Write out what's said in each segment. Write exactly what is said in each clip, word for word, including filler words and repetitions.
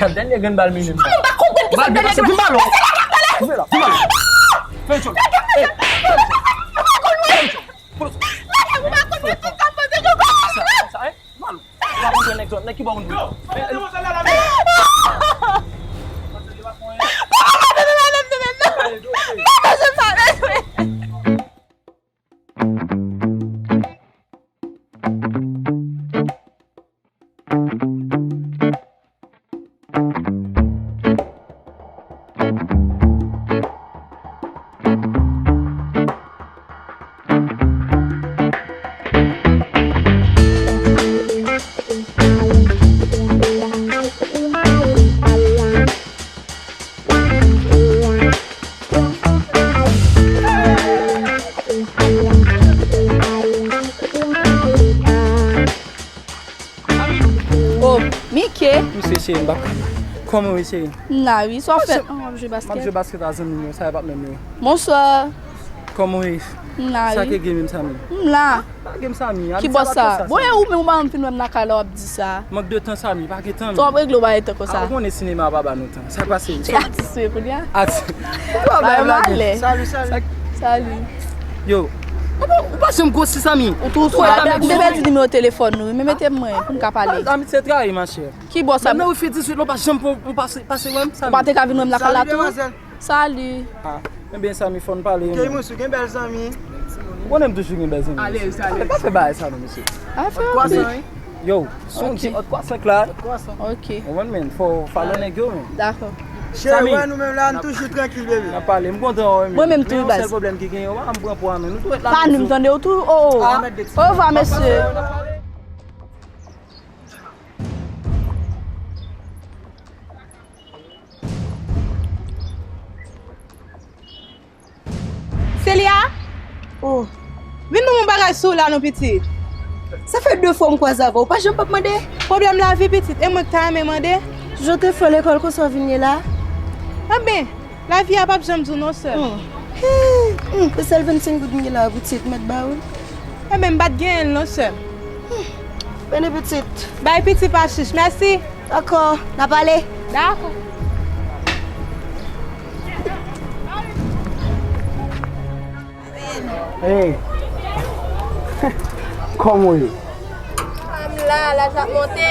Gad dènye grenn bal mini. Mwen pa konprann ki sa. Bal byen pase, vin balo. Vin la, vin balo. Fè yon chòt. Lage m, mwen pa konn wè. Lage m, mwen pa konn wè ki sa m panse yo. Sa, sa, hein? Balo. Ou pa konprann nèg zòt, nèg ki bò moun. Yo, mwen te monte la la, men. Oh, Mike! Mesye, cheri, m p ap. Kòman w ye, cheri? M la, wi. Sa w fè? Oh, m ap jwe basket. M ap jwe basket a zanmi m yo, sa yo p ap menm yo. Bonswa. Kòman w ye? M la, wi. Sa ki gen menm, Samy? M la. Pa gen Samy. Ki bòs sa? Bon, e ou menm ou pa janm fin wè m lakay la w ap di sa. Mank de tan, Samy, pa gen tan. Sa w ap regle w pa gen tan konsa. Ah, ou konnen sinema a pa ba nou tan. Sa k pase? Se atis ou ye kounye a? Atis. Ou pa bay malè. Salut, salut. Salut. Yo. Ou pa, ou pa janm gwosi, Samy. Ou tou sou la. M te pèdi nimewo telefòn nou, men mete m mwen pou m ka pale. Amitye trayi, machè. Ki bòs sa? Menm nan wifi dizuit la, ou pa janm pran, ou pase, pase wè m, Samy. Ou pa te ka vin wè m lakay la tou? Salut. Ah, ebyen, Samy, fò n pale. Key mwen sou gen bèl zanmi. Ou konnen m toujou gen bèl zanmi. Ale, ale. Pa fè bagay sa non, mesye. A fè anpil. Yo, se yon ti hot croissant la. Ok. Ou konprann, men, fò w follow nèg yo, men. Dakò. Cheri, wè nou menm la, n toujou trankil, bebe. N ap pale. M kontan wè w, men. Mwen menm tou, baz. Men yon sèl pwoblèm ki genyen, w pa janm pran pwa, men. Nou tou ret la. Pa nou, m tande w tou. Oh. Ah. Orevwa, mesye. Celia? Oh. Vin ban m yon bagay sou ou la non, pitit. Sa fè de fwa m kwaze avè w, ou pa janm p ap mande? Pwoblèm lavi, pitit, e mwen k ta renmen mande. Jan w te fò lekòl konsa w vin ye la? Anben, lavi a p ap janm di w non, sè m. Hmm. Hmm, e sèl vennsenk goud m gen la, pitit, mèt ba ou l. Enben, m pa t genyen l non, sè m. Vini pitit. Bay piti pa chich, mèsi. Dakò, n a pale. Dakò. Hey. Kòman w ye? M la, laj ap monte.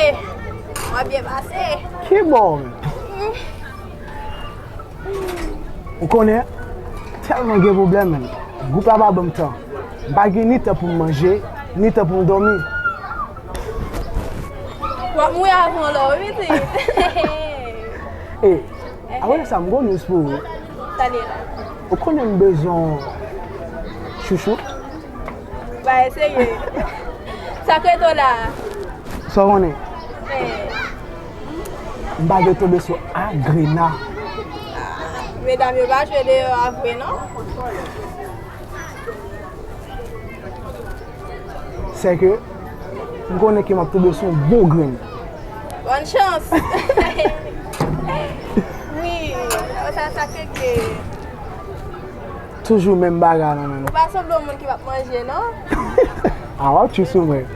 Mwen byen pase. Ki bò, men? Ou konnen, tèlman gen pwoblèm, men gwoup la pa ban m tan. M pa gen ni tan pou m manje, ni tan pou m dòmi. W ap mouri avan lè w, wi, pitit. E, apre sa, m gon news pou ou. Sa l ye la? Ou konnen m bezwen w, chouchou. Bagay serye. Sa k rete w la a? Sa w konnen? Eh. M pa vle tonbe sou Agrena. Medam yo pa jwe deyò a vre, non? Sèke, m konnen ke m ap tonbe sou yon bon grenn. Bòn chans! Wi, sa, sa k regle. Toujou menm bagay la, men. Ou pa sanble yon moun ki p ap manje, non? A, w ap tris sou mwen.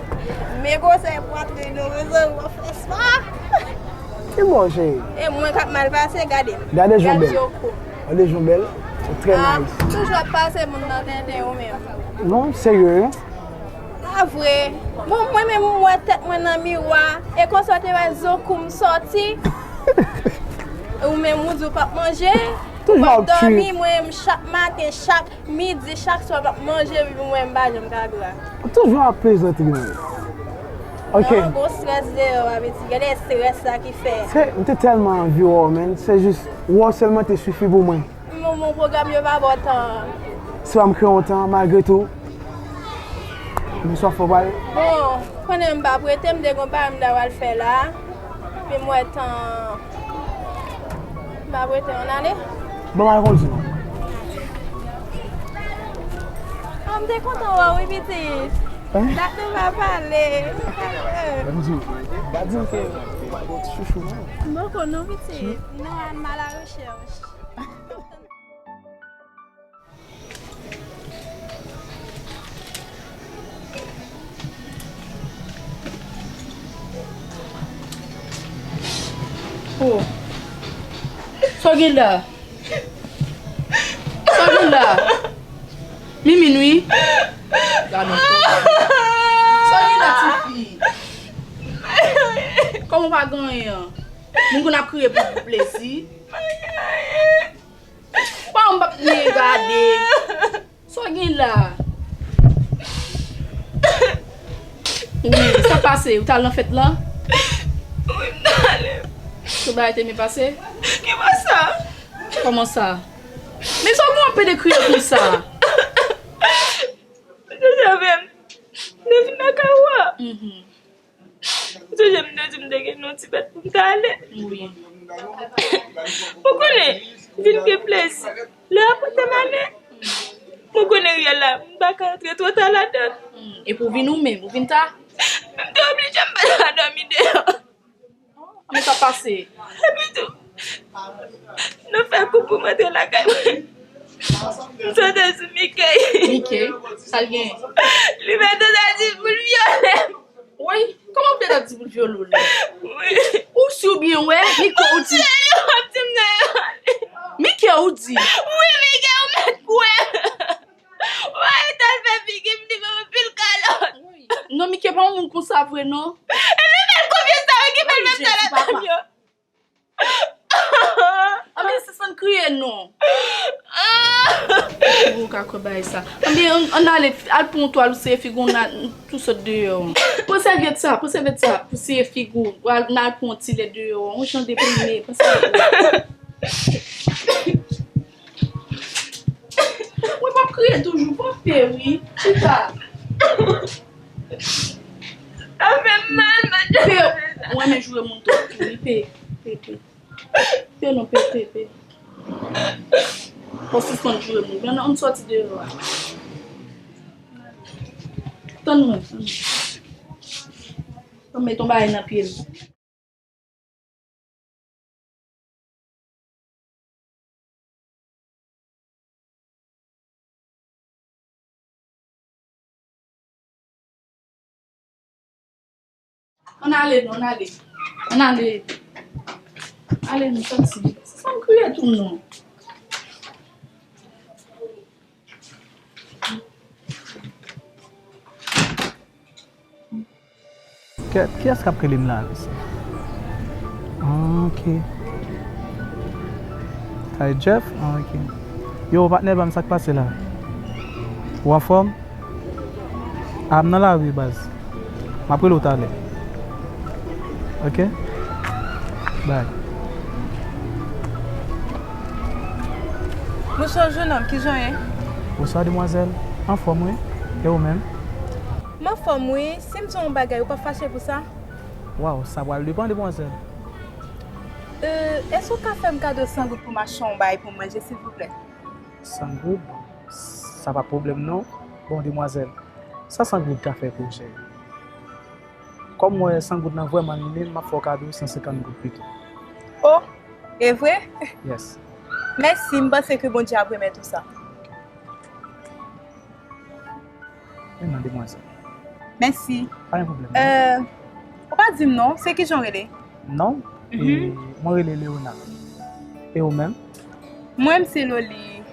Men gwosè pwatrin ou, mezanmi, w ap fè spa. Ki bò, cheri? E mwen k ap mal pase, gade m. Gade jan w bèl. Gade jan w bèl. Ou trè nice. Toujou ap pase moun nan tenten ou menm. Non, serye, wi. Pa vre. Bon, mwen menm, m wè tèt mwen nan miwa. E konsa w te wè zo kou m sòti. Ou menm, ou di w p ap manje. Toujou ap dòmi, mwen menm, chak maten, chak midi, chak swa, m ap manje, epi mwen, m pa janm ka gra. Ou toujou ap plezantri, men. Ok. Non, gon strès deyò a, pitit. Gade strès sa ki fè. Se, m te tèlman anvi wè w, men. Se jis, wè w sèlman te sifi pou mwen. Mon, mon pwogram yo pa ba w tan. Se pa m ki gen yon tan, malgre tou. Men sa w fè w pale. Bon, konnen m pa prete, m te gon bagay m ta pral fè la. Epi m wè tan. M pa prete, ann ale. Bon, m al kondi non. Oh, m te kontan wè w, wi, pitit. Hein? Dat nou pa pale. Ban m di w, pa di m ke w pa gen ti chouchou, non. M poko non, pitit. Non, ann mal a rechèch. Oh. Sa w gen la? Sa w gen la? Mimi, wi. Gade yon koze. Sa w gen la, tifi? Kòman w pa gen anyen an? Moun konn ap kriye pou, pou plezi. Bon, m p ap ni gade. Sa w gen la? Wi, sa pase? Ou t al nan fèt la? Wi, m t ale. Tout bagay te byen pase? Ki bò sa? Kòman sa? Men sa w gen anpe de kriye konsa? Mesye, sa fè m te vin nan kay ou a. Mhm. Ou sonje m te di m te gen yon ti bèt pou m ta ale? Wi. Ou konnen, vin gen plezi. Lè a pote m ale, ou konnen riyèl la, m pa ka antre twò ta ladan l. Hmm. Epi w vin ou menm, ou vin ta? M te oblije m pa ta dòmi deyò. Anben sa pase. Epi tou, nou fè kou pou m antre lakay mwen. M sot sou Mikey. Mikey? Sa l gen? Li mete tèt li pou l vyole m. Woy, kòman w fè tèt di pou l vyole w la? Wi. Ou si w byen wè, Mikey ou di. Mwen di li w ap di m nan erè. Mikey ou di. Wi, Mikey ou mèt kwè. Woy, tèl fè figi m, li ban m anpil kalòt. Non, Mikey pa yon moun konsa vre, non. E li fè l konfyans sa, wi, ki fè l mèt kalòt m yo. Anben, sispann kriye non. Ou ka kwè bagay sa. Anben, ann, ann ale, al pran yon twal, ou seye figi w, n a, n tou sot deyò. Pran sèvyèt sa, pran sèvyèt sa, pou seye figi w. Ou al, n al pran yon ti lè deyò. Yon jan deprime, pran sèvyèt la. Wi, m ap kriye toujou, pa pè, wi. Chita. Sa fè m mal, madanm. Pe, mwen renmen joure moun twòp tou, wi, pe, pe, pe. Pe non, pe, pe, pe. Fò w sispann joure moun. Ann, ann sòti deyò a. Tann mwen, tann mwen. Tann mwen, met yon bagay nan pye m. Ann ale non, ann ale. Ann ale. Ale non, sòti. Sa m kriye tou non. Kèt, kiyès k ap rele m la, mesye? Ah, ok. Sa e Jeff? Ah, ok. Yo, patnè pa m, sa k pase la? Ou anfòm? Ah, m nan lari, baz. M ap rele w talè. Ok? Bye. Bonswa, jennonm, kijan w ye? Bonswa, demwazèl. Anfòm, wi. E ou menm? M anfòm, wi. Si m di w yon bagay, ou p ap fache pou sa? Waw, sa pral depann, demwazèl. Euh, èske w ka fè m kado san goud pou m achte yon bagay pou m manje, silvouplè? San goud? Sa pa pwoblèm, non. Bon, demwazèl, sa san goud ka fè pou ou, cheri? Kòm m wè san goud lan vrèman limite, m ap fè w kado san senkant goud pito. Oh, e vre? Yes. Mèsi, m panse ke Bondye ap remèt ou sa. Men non, demwazèl. Mèsi. Pa gen pwoblèm, non. Euh, ou pa di m non, se kijan w rele? Non? Mhm. E, mwen rele Léonard. E ou menm? Mwen, m se Loli.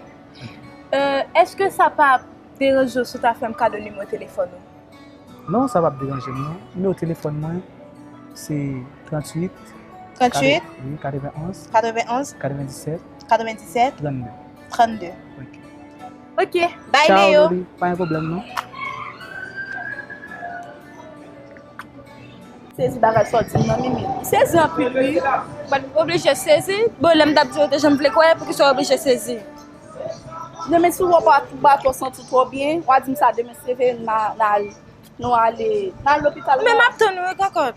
Euh, èske sa pa deranje w si w ta fè m kado nimewo telefòn ou? Non, sa p ap deranje m, non. Nimewo telefòn mwen, se tranntuit. Tranntuit. Wi, katrevenonz. Katrevenonz. Katrevendisèt. Katrevendisèt. Trannde. Trannde. Ok. Ok, bye, Leo. Tchao, Loli. Pa gen pwoblèm, non. Sezi bagay sa w di m nan, Mimi. Sezi anpil, wi. Mwen oblije sezi. Bon, lè m t ap di w te janm vle kwè, poukisa w oblije sezi? Demen, si w wè w pa, w pa twò santi w twò byen, w a di m sa demen, se vre, n a, n a, nou ale, n al lopital. Men m ap tann ou, wi, kakòt.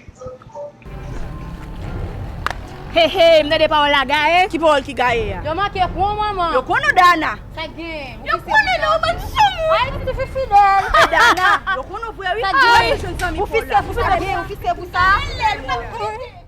Hey, hey, m tande pawòl la gaye. Ki pawòl ki gaye a? Yo manke pran manman. Yo konn ou, Dana. Sa gen? Yo konnen nou, bann soumou. Ay, ti fi fidèl. Dana, yo konn ou vre, wi. Sa gen? Ou fise pou sa, ou fise pou sa.